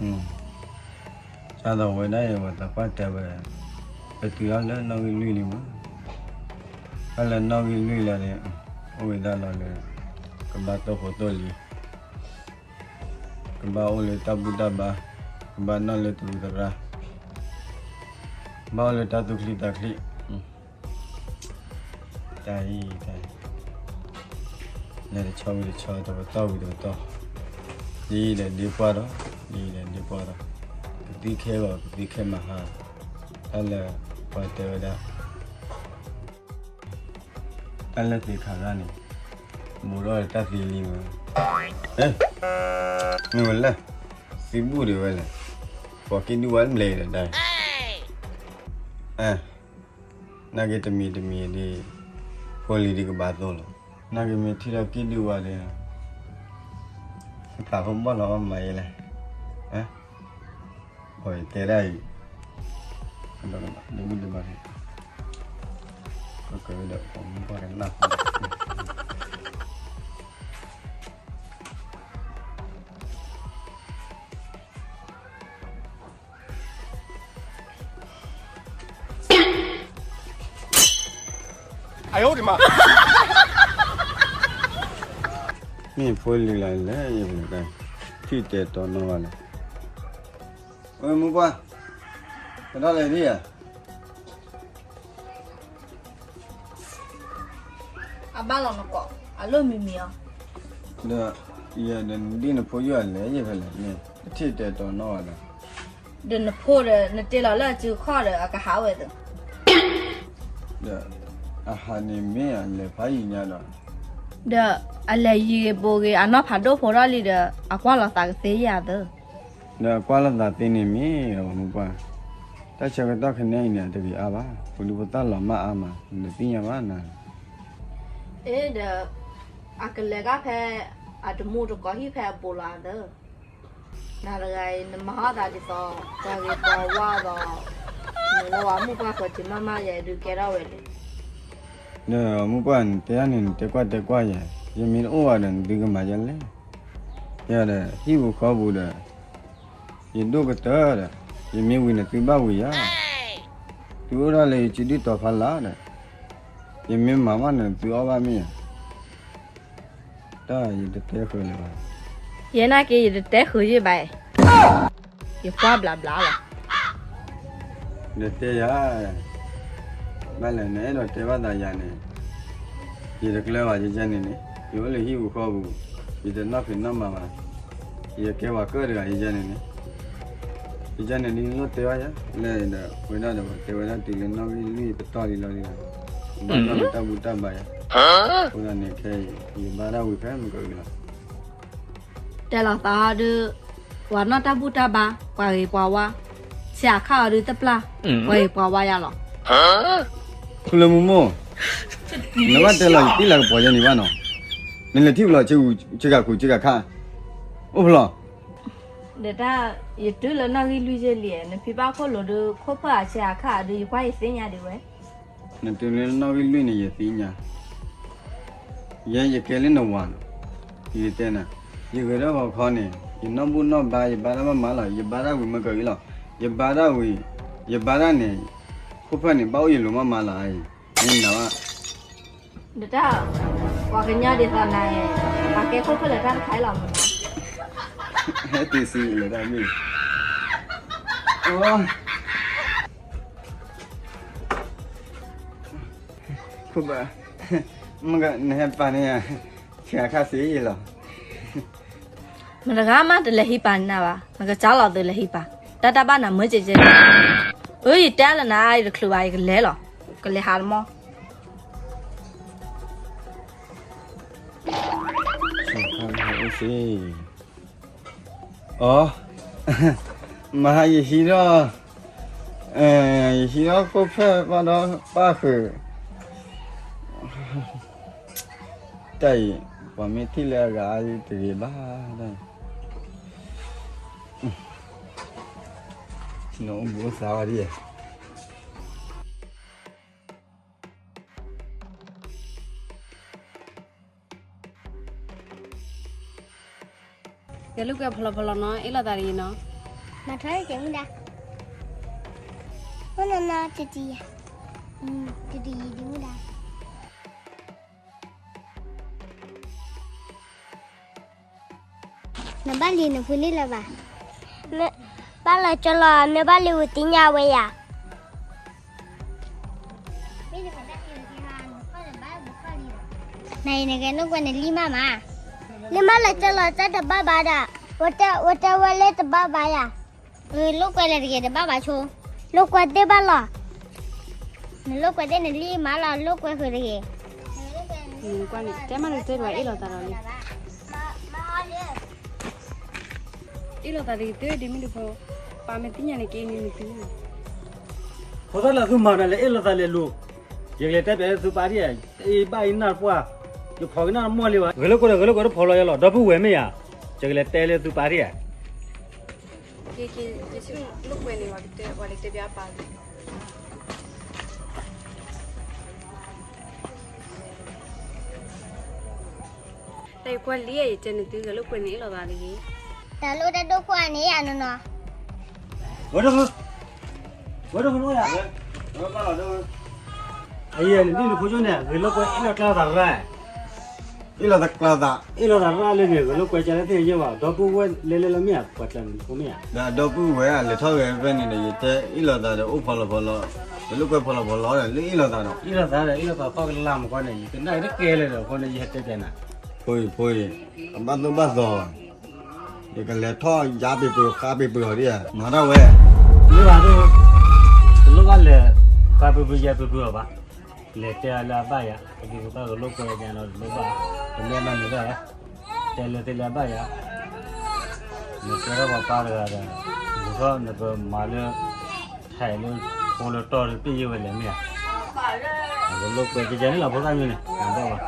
စးထီၣ်ဝဲဒၣ်အံၤ ပသးပှၢ်တဲဝဲ, ပတုၤထီၣ်လၢနီၣ်ဂံၢ်လွံၢ်လံမး, တၢ်လၢနီၣ်ဂံၢ်လွံၢ်လီၤန့ၣ်, အိၣ်ဝဲဒၣ်လီၤလၢ ကဘၣ်တိၢ်ဖိတိၢ်လံၤ, ကဘၣ်အိၣ်လၢတၢ်ဘူၣ်တၢ်ဘါ, ကဘၣ်နီၣ်လၢတရူးသရၣ်, ဘၣ်အိၣ်လၢတၢ်သူၣ်ချံသးချံ, တၢ်အံၤ, လဲၤတဆီဝံၤတဆီ တပတီၢ်ဝံၤတပတီၢ်, ဒ်အံၤဒီးဒ့ပှၢ်ဒီး, ဒ်အံၤဒီးဒ့ပှၢ်ဒီး, ကသံခဲဂီၤ ကသံခဲမဟါ, တၢ်လၢပှၤတဲဝဲဒၣ် တၢ်လၢသ့ၣ်ခါရၣ်န့ၣ်, ဘူးထီၣ်တၢ်သံလံမး, မ့ၢ်ဝဲလဲၣ်, သံဘူၣ်ဒံးဝဲလဲၣ်, ပှၤကံၣ်ဒုၣ်ဝဲတဘျဲးဒီးတၢ်, နာ်က့တမံၤတမံၤဒ်, ဖိလံၤဒ်ကဘၣ်သိၣ်လီၤ, နာ်က့မ့ၢ်ထံၣ်ဒီးကံၣ်ဒုၣ်ဝဲဒီး, ဖးဖိဘီၣ်လီၤမၤယဲလဲၣ်, အီၤယတဲဒၣ်အံၤ, ဒ်ဘူၣ်ဒ်ဘါ, ကကဒီးပှၤမုၢ်ပှၢ်ကနၣ် မ့ၢ်ဖိလံၤလၢလဲၣ်, ထံၣ်တဲတီနီၢ်ဘၣ်လဲၣ်, ဝဲမုၢ်ပှၢ်, ကထီၣ်လဲၤဒ်ဧါ အဘၣ်လီၤနကိး, အလိၣ်မံၤမံၤအီၤ, ဒီး, ယဲဒီးနဒ်နဖိယိၣ်အလဲၤယဲဖဲလဲၣ်န့ၣ်, တထံၣ်တဲတီနီၢ်ဘၣ်ဒီး, ဒီးနဖိဒီး နတ့လီၤလၢအစုခီၣ်ဒီး အကဟးဝဲသ့, ဒီး, အဟးန့ၣ်မ့ၢ်အလဲၤဖးယံၤညါဒီး, ဒီး, အလဲၤယံၤဂ့ၤဘိးဂ့ၤ အနီၢ်ဖးဒိၣ်ဖိထီၣ်လံဒီး အကွၢ်လီၤသးကသ့ယၤသ့ ဒီးကွၢ်လိာ်သးသ့န့ၣ်မ့ၢ်အမုၢ်ပှၢ်, တၢ်ဆၢကတီၢ်ခဲကနံၣ်အံၤန့ၣ် အတဂ့ၤအါဘၣ်, ပှၤဒုးဖိသၣ်လီၤမၢ်အါမး, နသ့ၣ်ညါဘၣ်နၤ, အ့ဒီး, အကလဲၤကဖဲ, အတမူတကိးဟံၣ်ဖဲအပူၤလီၤသ့, နၤတဂၤအံၤ နမၤအီၣ်သးဒ်သိး, ပှၤဂ့ၤပှၤဝါဒီး, နလၢဝဲမုၢ်ပှၢ်ဃီၤတံၤမးမးယဲ ဒုးကဲထီၣ်ဝဲလံ, ဒီးမုၢ်ပှၢ်နတဲန့ၣ် နတဲကွၢ်တဲကွၢ်ယဲ, ယမ့ၢ်တအိၣ်ဘၣ်ဒီး နသုကမၤယဲလဲၣ်, ယဲဒီး ဟံၣ်ပူၤဃီပူၤဒီး ယဒိၣ်ကတၢၢ်ဒီး, ယမ့ၢ်ဝံၤန့ၣ်သုဘၣ်ဝံၤယၤ, သုအိၣ်ဒၣ်လၢယစုဒုၣ်တီၤဖးလၢ်ဒီး, ယမ့ၢ်မၤဘၣ်န့ၣ်သုအီၣ်ဘၣ်မ့ၢ်ဧါ, တၢ်ယတတဲဃုာ်လၢၤဘၣ်, ယဲနာ်က့ယတတဲဃုာ်ယဲဘၣ်, ယကွၢ်ဘျးဘျးလီၤ နတဲယၤ, ဘၣ်လဲၣ်နအဲၣ်ဒိးတဲဘၣ်သးယၤန့ၣ်, ယတကျၢၤဘၣ်ယကဲန့ၣ်န့ၣ်, ယအိၣ်လၢဟံၣ်ပူၤဃီပူၤ, ယတနီၢ်ဖံးနီၢ်မၤဘၣ်, ယကဲပှၤကၢၣ်တဂၤယကဲန့ၣ်န့ၣ်, ယကဲန့ၣ်ဒ်လိၣ်တဲဘၣ်ယၤ, လၢဒီးဝဲဒၣ်ဒီးပှၤတဲဝဲဒၣ်တုၤလၢနီၣ်ဂံၢ်လွံၢ်ပတီၢ်လံလီၤဒ်, ဘၣ်နီၢ်တၢ်ဘူၣ်တၢ်ဘါယၤ, အဃိသတးန့ၣ်ခဲအံၤ, ယဘါတၢ်ဝံၤဖဲမုၢ်ကဂ့ၤလီၤ တဲလီၤသးအီၤဒုး, ပှၤနီၢ်တၢ်ဘူၣ်တၢ်ဘါ, ပှၤဂ့ၤပှၤဝါ, ဆဲးအခၣ်အီၤဒုးတပျၢ်, ပှၤဂ့ၤပှၤဝါယၤလီၤ. ဖုလၢမူမိၢ်, နဘၣ်တဲလီၤယတံၢ်လၢကပီၤယဲန့ၣ်ဘၣ်နီၤ, နလဲၤထံၣ်ဖဲလဲၣ်, ဆ့ကၤခူ ဆ့ကၤခါ, အိၣ်ဖဲလဲၣ်. ဒီးတၢ်, ယတုၤလၢနီၣ်ဂံၢ်လွံၢ်ယဲလံ, နဖံဘၣ်ခိၣ်လိၤဒုး ခိၣ်ဖၢၣ်အဆဲးအခၣ်အီၤဒုး ယကွၢ်ယသ့ၣ်ညါဒံးဝဲ နတုၤလၢနီၣ်ဂံၢ်လွံၢ်န့ၣ် ယသ့ၣ်ညါ, ယဲယကဲလၢနဝၤနီၤ, ယတဲနၤ, ယဂဲၤထီၣ်ဂီၤခီန့ၣ် ယနီၢ်ဘူၣ်နီၢ်ဘါ ယဘါတၢ်မးမးလီၤ, ယဘါတၢ်ဝံၤမ့ၢ်ကဂ့ၤလီၤ, ယဘါတၢ်ဝံၤ, ယဘါတၢ်န့ၣ်, ခိၣ်ဖၢၣ်န့ၣ် ဘၣ်အိၣ်ယလိၤမးမးလီၤအံၤ, မ့ၢ်နၤဘၣ် ဒီးတၢ်, ပှၤကညီဒ်သိးနၤအံၤ, ပှၤကဲခိၣ်ဖၢၣ်လၢတၢ်တခါအံၤလီၤမး, ဟဲတုၤဆံးလၢတၢ်မ့ၢ် ခိၣ်ဘၣ်, မ့ၢ်နဟဲပာ်န့ၢ်ယၤ, ဆဲးအခၣ်စ့ယဲလီၤ. မတဂၤမးတလဲၤဟံးပာ်နၤဘၣ်, နကစၢ်လီၤသုလဲၤဟံးပာ်, တၢ်တၢ်ဘၣ်နၤမၢကဲကဲ, အၢ ယတဲလၢနၤ ယတချုးဘၣ် ယကလဲၤလီၤ, ကလဲၤဟးတမီၢ် အီ, မဟါယဟံးထီၣ်, ယဟံးထီၣ်ခိၣ်ဖၢၣ်ဘၣ်ဒီးပၣ်ဃုာ်, တၢ်အံၤ, ပှၤမ့ၢ်ထံၣ်လၢအဂၤအါတဂ့ၤဘၣ်, နအိၣ်ဘှံးအိၣ်သါဝဲဒ် ကဲလိာ်ကွဲဖီလီၤဖီလီၤနီၤ, အ့ၣ်လိာ်သးတဂ့ၤနီၤ. ထီၣ်ကဲမူဒါ, အိၣ်နီၢ်နီၢ်တတံၤယၤ, တတံၤယံၤဒံးမူဒါ. နဘၣ်လံနဖုန့ၣ်လၢၤဘၣ်. ဘၣ်လီၤကၠီလီၤ မ့ၢ်ဘၣ်လံဝံၤသ့ၣ်ညါဝဲယၤ. နအံၤနဂဲၤလိာ်ကွဲနလံၢ်မးမး, လံၢ်မးလီၤကၠီလီၤ တၢ်တဘၣ်ဘၣ်ဒၣ်, ဝဲတဲဝဲလၢတဘၣ်ဘၣ်ယၤ. လိာ်ကွဲလၢတဂ့ၤ တဘၣ်ဘၣ်ဆိ, လိာ်ကွဲသ့ၣ်ဘၣ်လီၤ. နလိာ်ကွဲသ့ၣ်နလံၢ်မးလီၤ လိာ်ကွဲဃုာ်တဂ့ၤ. တဲမးလၢတဲဒွးအ့ၣ်လိာ်သးဒီးလံ. အ့ၣ်လိာ်သးတဂ့ၤ တမ့ၢ်တဖိ, ပၢ်မ့ၢ်သ့ၣ်ညါန့ၣ်က့ၤန့ၣ်နသုန့ၣ်. ဖိသၣ်လၢသုမၤတၢ်လၢအ့ၣ်လိာ်သးလဲၤလိၤ, ယကလဲၤတဲပျဲလၢသုပၢ်ဒ်ဧါ, အ့ၣ်ဘၣ်အံၤနၢ်ပှၢ်, ယခိးကနၣ်တမီၢ်လံဘၣ်. ဂဲၤလိာ်ကွဲဒီး ဂဲၤလိာ်ကွဲတဖီလီၤယၤလီၤ ဒီပုၢ်ဝဲၢ်မ့ၢ်ဧါ, ယကလဲၤတဲလၢသုပၢ်ဒ်ဧါ. က့ၤက့ၤ ယဆိကမိၣ်လိာ်ကွဲန့ၣ် ပှၤကတဲ ပှၤလဲၤတဲပျဲအပၢ်လံ. တၢ်ယကွၢ်လံ ယတဲနသု ဂဲၤလိာ်ကွဲန့ၣ်အ့ၣ်လိာ်သးတဂ့ၤ. တၢ်လိၣ်တၢ်ဒိၣ်ကွၢ်န့ၣ်အနီၢ်နီၢ်, ဝဲဒၣ်, ဝဲဒၣ်, အံၤနဒ်နဖိကၠိန့ၣ် ဂဲၤလိာ်ကွဲအ့ၣ်လိာ်ကျါသးရၣ်, အ့ၣ်လိာ်သးကျါသး, အ့ၣ်လိာ်သးရၣ်လၢန့ၣ် ဂဲၤလိာ်ကွဲကလဲၣ်သ့ၣ်ညါဘၣ် ဒီပုၢ်ဝဲၢ်လဲၤလဲၤလီၤမ့ၢ်ဧါ ပှၤကျါန့ၣ်ဖိမ့ၢ်ဧါ. ဒီးဒီပုၢ်ဝဲၢ်ဧါ လဲၤထီၣ်ဂဲၤဖဲန့ၣ်ဒီး ယတဲအ့ၣ်လိာ်သးဒီးအိၣ်ဖီလီၤဖီလီၤ, ဂဲၤလိာ်ကွဲဖီလီၤဖီလီၤဒီး လၢအ့ၣ်လိာ်သးဒီး, အ့ၣ်လိာ်သးဒီး အ့ၣ်လိာ်သးဖီကလၢ်မးကီန့ၣ် ယကနၣ်တကဲလၢၤဒီး အဃိန့ၣ် ယဟဲတဲပျဲနၤ. ဖိအံၤ ဖိအံၤ, အဘၣ်သိၣ်ဘၣ်သီ, ယကလဲၤထီၣ်ယါပ့ၤပှ့ၤဃါပ့ၤပှ့ၤအီၤဒ်ဧါ, မၤတၢ်ဝဲ, မ့ၢ်ဘၣ်ဒိၣ်, တလိၣ်ဘၣ်လဲၤ, ဃါပ့ၤပှ့ၤယါပ့ၤပှ့ၤအီၤဘၣ်, လဲၤတဲလၢအဘၣ်ယၤ အဒုးကသီၣ်ဂဲၤလိာ်ကွဲယါနီၤ တလိၣ်ဘၣ်, တမ့ၢ်ဘၣ်န့ၣ်ဘၣ်, တဲလၢသ့လၢအဘၣ်ယၤ, နတဲထီၣ်ပှၤပၢ်တဂၤဒီး, ဂုၤထီၣ်နကမၤလၢ, ထဲလၢ, ဖိလၢတီၢ်လၢပ့ၢ်ယိၣ်ဝဲလဲၣ်မ့ၢ်ဧါ, ဂဲၤလိာ်ကွဲကယဲၢ်န့ၣ်လီၤ ဖိသၣ်ယိၣ်န့ၣ်, ဘၣ်ဘၣ်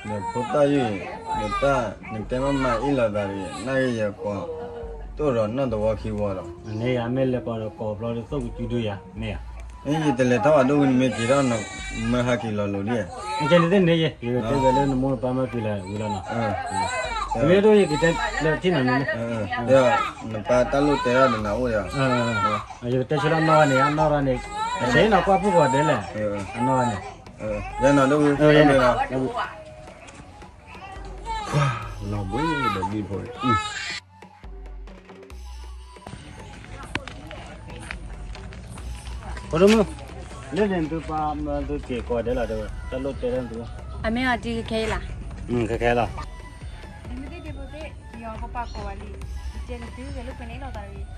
နဖိသၣ်ယိၣ်, နတၢ်, နတဲမ့ၢ်မၤအ့ၣ်လိာ်သးတဂ့ၤ နၢ်ဂ့ၤယကိး, တိၢ်ဒီးနီၢ်သဝီခံဝီဒီး, န့ၣ်ယၤမ့ၢ်လဲၤကိးဒီးကိးဖျီဒီးသိၣ်ကစုဒုယၤမ့ၢ်ဧါ, ယတလဲၤထီၣ်ဘၣ်ဒိၣ်ဝံၤနမ့ၢ်က့ၤထီၣ်နမၢဟးက့ၤလီၤလိၤဒ်, ကဲန့ၣ်သ့ၣ်န့ၣ်ယဲ ယကတဲဝဲလၢနမိၢ်နပၢ်မၢက့ၤလၢဝံၤလီၤနီၤ, မ့ၢ်ဒိၣ်ယကတဲလၢထံၣ်နၤန့ၣ်, ဒီးနပၢ်တၢ်လိၣ်တဲထီၣ်ဒီးနၤအိၣ်ဒီး, ယကတဲဆၢလၢအနီၢ်ဂၤန့ၣ် အနီၢ်ဂၤန့ၣ်, အဆ့နီၤကွၢ်ဖုၣ်ကိးဂၤဒဲးလဲၣ်, အနီၢ်ဂၤန့ၣ် ယဲနီၤဒိၣ်ဝံၤ, လီၤဘှံးဒီးဘံၣ်ဖိ, ဖိဒိၣ်မုၣ်, လၢန့ၣ်သုပၢ်မၢသုက့ၤကိးဂၤဒဲးလီၤ တၢ်လိၣ်တဲလၢသု, အမ့ၢ်အီၤတံၤခဲခဲအံၤလီၤ, ခဲခဲလီၤ, နမ့ၢ်သ့ၣ်ဒ့ဖိသ့ၣ်, ယပၢ်ကိးဝဲလံ, ယတဲနသုဂဲၤလိာ်ကွဲန့ၣ်အ့ၣ်လိာ်သးတဂ့ၤ,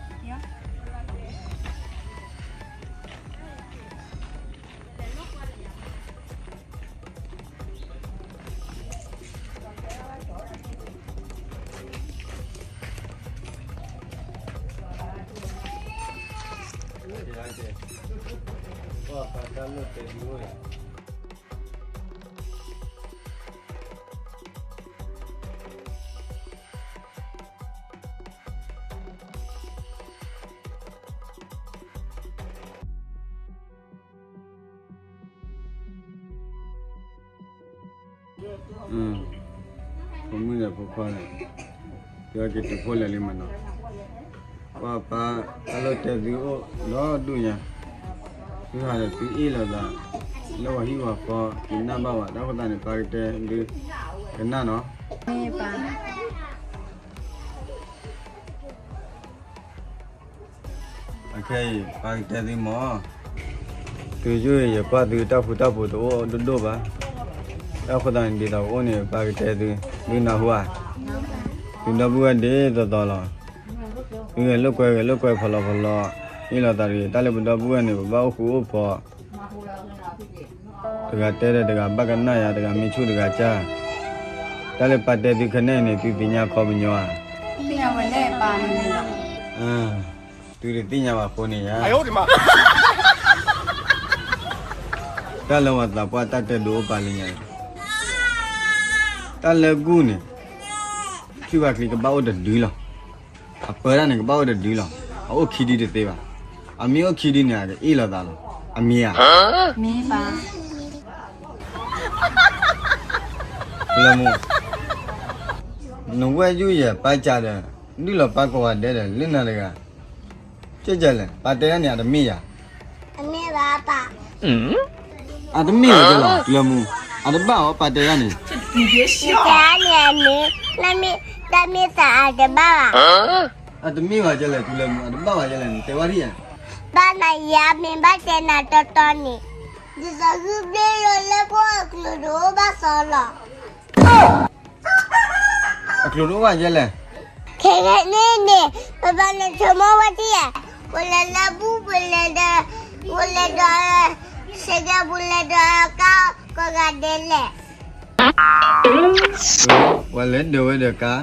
ဖိမုၣ်ဒီးဖိခွါန့ၣ်, ယက့ၤတုၤဖိလဲၣ်လံမနီၤ, ပၢ်ပၢ်, တၢ်လိၣ်တဲသုအိၣ်ဒီဒူၣ်ညါ, သုဟးဒီးသုအ့ၣ်လိာ်သး, လၢပှၤဟံၣ်ပှၤဃီ, ကနၣ်ဘၣ်ဝဲ, တၢ်ဃိသတးန့ၣ် ပၢ်ကတဲသု, ကနၣ်နီၤ အခဲအံၤ ပၢ်ကတဲသုမး, သုယိၣ်အံၤ ယကွၢ်သုတၢ်ဖူတၢ်ဖိတအိၣ်ဒိၣ်ဒိၣ်ဘၣ်, တၢ်ဃိသတးန့ၣ် ဒ်သိးကအိၣ်န့ၣ် ပၢ်ကတဲသု, သုနၢ်ဟူဧါ, သုဒီပုၢ်ဝဲၢ်ဒ်သိးသိးလီၤ, သုဂဲၤလိာ်ကွဲဂဲၤလိာ်ကွဲဖီလီၤဖီလီၤ, အ့ၣ်လိာ်သးတဂ့ၤ, တၢ်လၢပဒီပုၢ်ဝဲၢ်န့ၣ် ပဘၣ်အိၣ်ဃူအိၣ်ဖိး တဂၤတဲဒီးတဂၤဘၣ်ကနၣ်ယၤ, တဂၤမ့ၢ်ဆူၣ်တဂၤကၢ်, တၢ်လၢပၢ်တဲသုခဲန့ၣ်န့ၣ် သုသ့ၣ်ညါခီပညီဧါ, သ့ၣ်ညါဝဲန့ၣ်ပၢ်န့ၣ်လီၤ, သုတသ့ၣ်ညါဘၣ်အဃိန့ၣ်ဧါ, တၢ်လၢပှၤသးပှၢ်တၢ်တဲဒုးအိၣ်ပာ်လံညါ, တၢ်လၢဂုၢ်န့ၣ် ထံၣ်ဘၣ်ချံကဘၣ်အိၣ်တဒုလီၤ, အပၢတၢ်န့ၣ် ကဘၣ်အိၣ်တဒုလီၤ, အအိၣ်ခံဒုတသ့ဘၣ်, အမ့ၢ်အိၣ်ခံဒုန့ၣ် အကအ့ၣ်လိာ်သးလီၤ, အမ့ၢ်ဧါ, မ့ၢ်ပၢ်, လၢမူ, နဝဲၢ်ယုၢ်ယဲၢ်ပၢ်ကၢ်ဒီး, ဒုၣ်လီၤပၢ်ကိးဂၤဒဲးဒီး လၢနၤတဂၤ ကဲကဲလဲၣ်, ပၢ်တဲဒၣ်န့ၣ် အတမ့ၢ်ယၤ. အမ့ၢ်ဘၣ်ပၢ်. အတမ့ၢ်ဘၣ်ကဲလီၤ လၢမူ, အတဘၣ်အီၤ ပၢ်တဲဒၣ်န့ၣ်. ယတဲန့ၣ်အမ့ၢ်, တၢ်မ့ၢ်သးအတဘၣ်ဘၣ်. အတမ့ၢ်ဘၣ်ကဲလဲၣ် ထူလၢမူ, အတဘၣ်ဘၣ်ကဲလဲၣ် နတဲဝဲဒ်ဧါ. ဘၣ်နၤယၤ မ့ၢ်ဘၣ်တဲနၤတီတီန့ၣ်, ဒ်သိးဂုၢ်ဘ့ၣ်လၢပှၤအကျိၤတအိၣ်ဘၣ်စီလီၤ. အကျိၤတအိၣ်ဘၣ်ယဲလဲၣ်. ခဲကနံၣ်အံၤန့ၣ် ပဘၣ်လဲၤဆိကမိၣ်ဝဲဒ်ဧါ, ပလဲၤလၢဘူၣ် ပလဲၤဒီး, ပလဲၤဒီးစဲးကဲး ပလဲၤဒီးကါ ကိးဂၤဒဲးလဲၣ်. ပှၤလဲၤဒၢးဝဲဒီးကါ,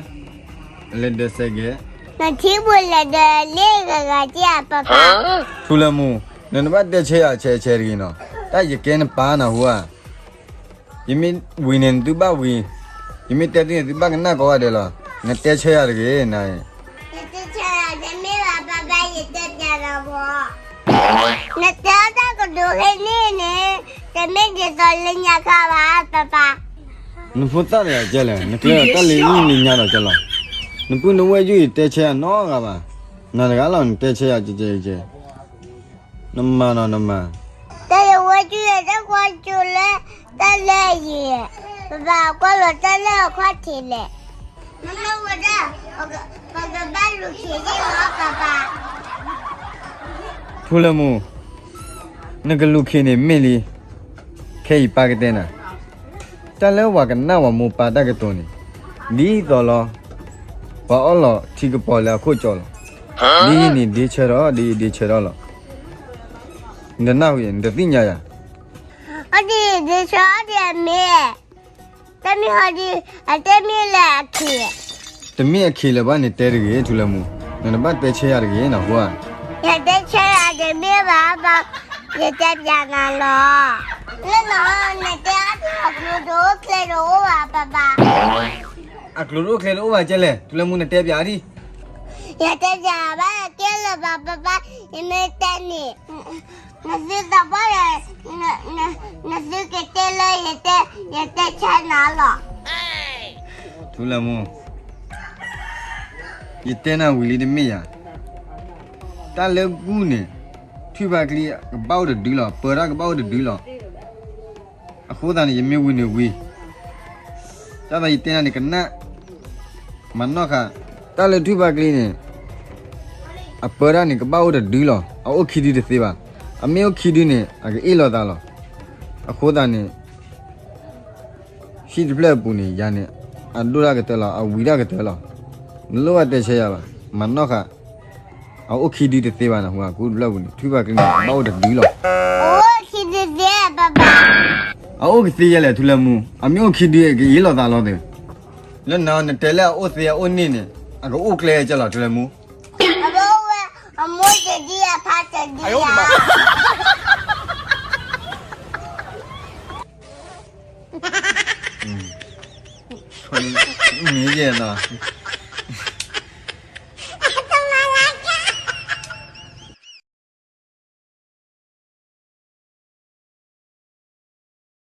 လဲၤဒၢးစဲးကဲး, နထံၣ်ပလဲၤဒီးလ့ၣ်ဂၤဂၤက့ဧါ ပၢ်ပၢ်. ထူလၢမူ, နနဘၣ်တဲဆၢယၤဆဲးဆဲးတဂ့ၤနီၤ, တၢ်ယကဲနပၢ်နဟူဧါ. ယမ့ၢ်ဝံၤန့ၣ် နသုဘၣ်ဝံၤ, ယမ့ၢ်တဲသုန့ၣ် သုဘၣ်ကနၣ်ကိးဂၤဒဲးလီၤ. နတဲဆၢယၤတဂ့ၤ, န, နတဲဆၢယၤတမ့ၢ်ဘၣ် ပၢ်ပၢ် ယတဲပျးနၤဘၣ်. နတဲတၢ်ကတိၤဖဲန့ၣ်န့ၣ် တမ့ၢ်ဒ်သိးလၢညါခါဘၣ် ပၢ်ပၢ်. နဖိသၣ်တဂၤကဲလဲၣ်, နကျဲဒီးတၢ်လၢနံၣ်နံၤညါဒီးကဲလီၤ. နပုၢ်နဝဲၢ်ယုၢ် ယတဲဆၢယၤနီတဂၤဘၣ်, နၤတဂၤလီၤ နတဲဆၢယၤကဲကဲကဲ. နမၤနီၤ နမၤ. တၢ်ယဝဲၢ်ယုၢ်တကွၢ်ကၠိလၢတၢ်လၢအယံၤ, ပဘၣ်ကွၢ်လီၤတၢ်လၢအခီၣ်ထံးလဲၣ်. မ့ၢ်ဝဲဒၣ် ပကဘၣ်လူၤခံးဒံးလီၤ ပၢ်ပၢ်. ထူလၢမူ, နကလူၤခံးန့ၣ်မ့ၢ်လံ, ခဲအံၤပၢ်ကတဲနၤ, တၢ်လၢပှၤကနၣ်ပှၤမိၢ်ပၢ်တၢ်ကတိၤန့ၣ်, ဒ်သိးလီၤ, ပှၤအီၣ်လီၤထံကပီၤလၢအခိၣ်ကၠီလီၤ. ဒ်အံၤန့ၣ်ဒ့ဆၢထီၣ်, ဒ်အံၤဒ့ဆၢထီၣ်လီၤ. နတနၢ်ဟူ, နတသ့ၣ်ညါယၤ. အီဒံးဒ့ဆၢအီဒံးအမ့ၢ်, တမ့ၢ်ဟီဒံး, အတမ့ၢ်လၢအခံး. တမ့ၢ်အခံးလၢၤဘၣ်န့ၣ်တဲတဂ့ၤ ထူလၢမူ, နတဘၣ်တဲဆၢယၤတဂ့ၤ နဟူဧါ. ယတဲဆၢယၤတမ့ၢ်ဘၣ်ဘၣ်, ယတဲပျးနၤလီၤ. လၢနီၤ နတဲအီဒံးအကျိၤတအိၣ်ချ့တအိၣ်ဘၣ် ပၢ်ပၢ်. အကျိၤတအိၣ်ချ့တအိၣ်ဘၣ်ကဲလဲၣ် ထူလၢမူ နတဲပျးဒံး. ယတဲပျးဘၣ်ကဲလၢၤဘၣ် ပၢ်ပၢ်, ယမ့ၢ်တဲန့ၣ် နသုသးပှၢ်ဒီး, နသုကတဲလၢယတဲ, ယတဲဆၢနၤလီၤ. ထူလၢမူ, ယတဲနၤဝံၤလံတမ့ၢ်ဧါ. တၢ်လၢဘူၣ်န့ၣ်, ထွံၣ်ဖးကျံကဘၣ်အိၣ်တဒုလီၤ, ပၢတၢ်ကဘၣ်အိၣ်တဒုလီၤ. အဃိသတးန့ၣ် ယမ့ၢ်ဝံၤန့ၣ်ဝံၤ, တၢ်သးယတဲနၤန့ၣ်ကနၣ်, မၤနီၣ်ဃာ်, တၢ်လၢထွံၣ်ဖးကျံန့ၣ် အပၢတၢ်န့ၣ် ကဘၣ်အိၣ်တဒုလီၤ. အအိၣ်ခံဒုတသ့ဘၣ်. အမ့ၢ်အိၣ်ခံဒုန့ၣ် အကအ့ၣ်လိာ်သးလီၤ. အဃိသတးန့ၣ် ဟံၣ်တဖျၢၣ်အပူၤန့ၣ် ယၤန့ၣ် အဒိၣ်တၢ်ကတၢၢ်လီၤ, အဝံၤတၢ်ကတၢၢ်လီၤ. နလိၣ်ဘၣ်တဲဆၢယၤဘၣ်, မၤနီၣ်ဃာ်, အအိၣ်ခံဒုတသ့ဘၣ်နဟူဧါ, ကူတဖျၢၣ်ပူၤန့ၣ် ထွံၣ်ဖးကျံန့ၣ် ကဘၣ်အိၣ်တဒုလီၤ. အအိၣ်ခံဒုသ့ ပၢ်ပၢ်. အအိၣ်ကသ့ယဲလဲၣ် ထူလၢမူ, အမ့ၢ်အိၣ်ခံဒု ကအ့ၣ်လိာ်သးလီၤသ့. လၢနၤ နတဲလၢအအိၣ်သ့အအိၣ်န့ၢ်န့ၣ် အကအိၣ်ကျဲကဲလီၤ ထူလၢမူ. အအိၣ်ဝဲ, အမိၢ်တဒံအဖါတဒံဧါ. မ့ၢ်ယဲနီၤ.